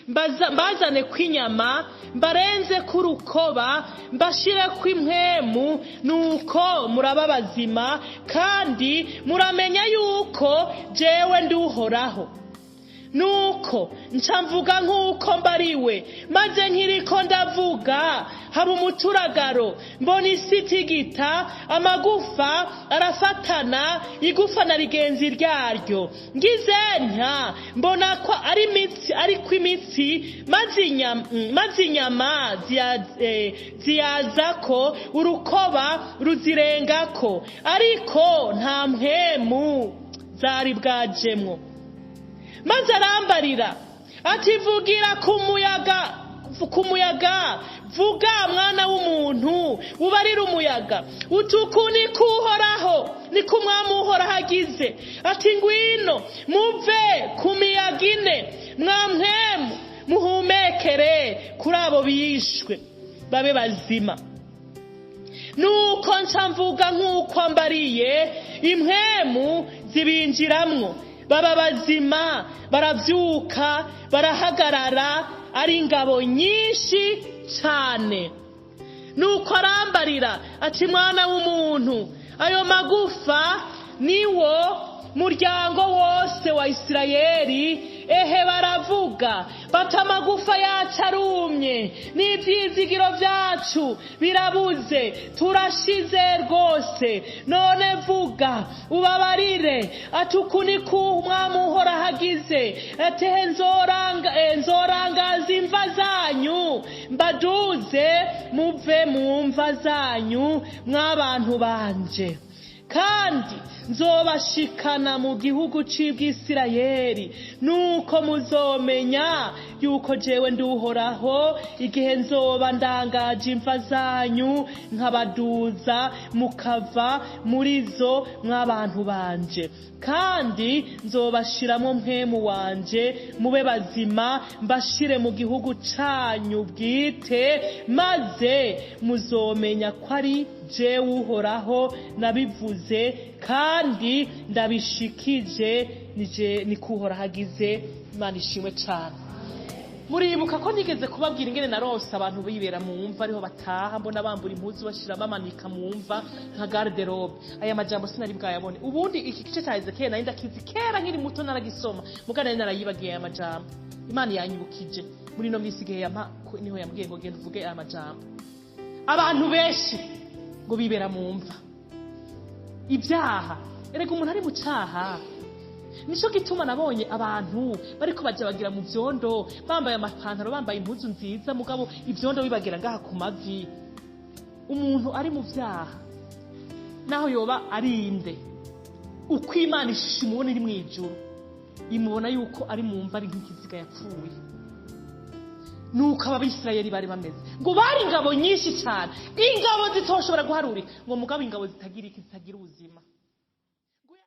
Mbazane kw'inyama, mbarenze k'urukoba, mbashire kw'impwemu, nuko muraba bazima, kandi muramenya yuko jewe nduhoraho. Nuko nca mvuga nk'uko mbariwe, maze nkiriko ndavuga haba umuturagaro, mbona isi itigita, amagufa arafatana, igufa na rigenzi ryaryo. Ngize ntya mbona ko ari imitsi, ariko imitsi, maze inyama ziyazako, urukoba ruzirengako, ariko nta mpwemu zari bwajemwo. Maze arambarira ati: "Vugira ku muyaga, ku muyaga, vuga mwana w'umuntu, ubarire umuyaga utuku niko Uhoraho, niko Umwami Uhoraho agize ati: Ngwino muve ku miyaga ine, mwamwemu, muhumekere kuri abo bishwe babe bazima." Nuko nca mvuga nk'uko ambariye, impwemu zibinjiramwo, baba bazima, baravyuka, barahagarara, ari ingabo nyinshi cyane. Nuko arambarira ati: "Mwana w'umuntu, ayo magufa niwo muryango wose wa Isirayeli. Ehe, baravuga bati: Amagufa yacu arumye, n'ibyizigiro byacu birabuze, turashize rwose. None vuga ubabarire ati: Uku ni ko Umwami Uhoraho agize ati: He, nzorangaza imva zanyu, mbaduze muve mu mva zanyu, mw'abantu banje, kandi nzobashikana mu gihugu c'Ibwisirayeli. Nuko muzomenya yuko jewe nduhoraho, igihe nzoba ndangaje imva zanyu, nkabaduza mukava muri zo, mw'abantu banje, kandi nzobashiramwo mpwemu wanje, mube bazima, mbashire mu gihugu canyu bwite, maze muzomenya ko ari jewe Uhoraho nabivuze kandi ndabishikije, nije niko Uhoraho agize." Imana ishimwe cane. Muribuka ko nigeze kubabwira ingene narose abantu bibera mu mva, ariho bataha, mbona bambura impuzu, bashira, bamanika mu mva nka garde-robe? Aya majambo sinari bwayabone. Ubundi iki gice cya Ezekiel nari ndakizi kera, nkiri muto naragisoma, muga nari narayibagiye. Aya majambo Imana yanyibukije muri ino minsi, igihe yampa niho yambwiye ngo: "Genda uvuge aya majambo." Abantu benshi ngo bibera mu mva. Ibyaha erega, umuntu ari mu cyaha, nico gituma nabonye abantu bariko baja bagira mu vyondo, bambaye amapantaro, bambaye impuzu nziza, mugabo ivyondo bibagira ngaha ku mavi. Umuntu ari mu vyaha, naho yoba arinde, uko Imana ishusho imubona iri mw'ijuru, imubona yuko ari mu mva, ari nk'ikiziga, yapfuye. Nuko Abisirayeli bari bameze, ngo bari ingabo nyinshi cyane, ingabo zitoshobora guharurika, ngo mugabo ingabo zitagira iki? Zitagira ubuzima.